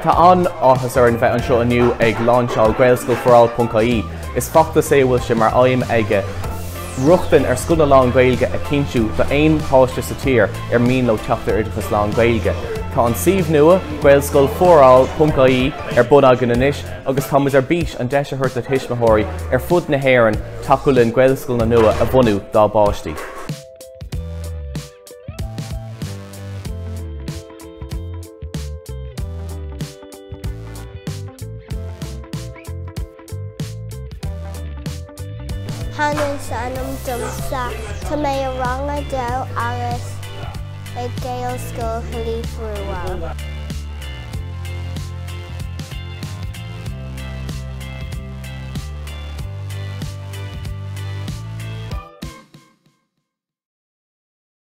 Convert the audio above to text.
Tá an-áthas orainn bheith anseo inniu ag láinseáil Gaelscoil4All.ie. Is feachtas é a bhfuil sé mar aidhm aige rochtain ar scoileanna lán-Ghaeilge a chinntiú d'aon pháiste sa tír ar mian leo teacht ar oideachas lán-Ghaeilge. Tá an suíomh nua, Gaelscoil4All.ie, ar bun againn anois agus tá muid ar bís an deis a thabhairt do thuismitheoirí ar fud na hÉireann tacú linn Gaelscoileanna nua a bhunú dá bpáistí. Hannah is ainm domsa. Tá mé i rang a dó agus ag Gaelscoil Shliabh Rua.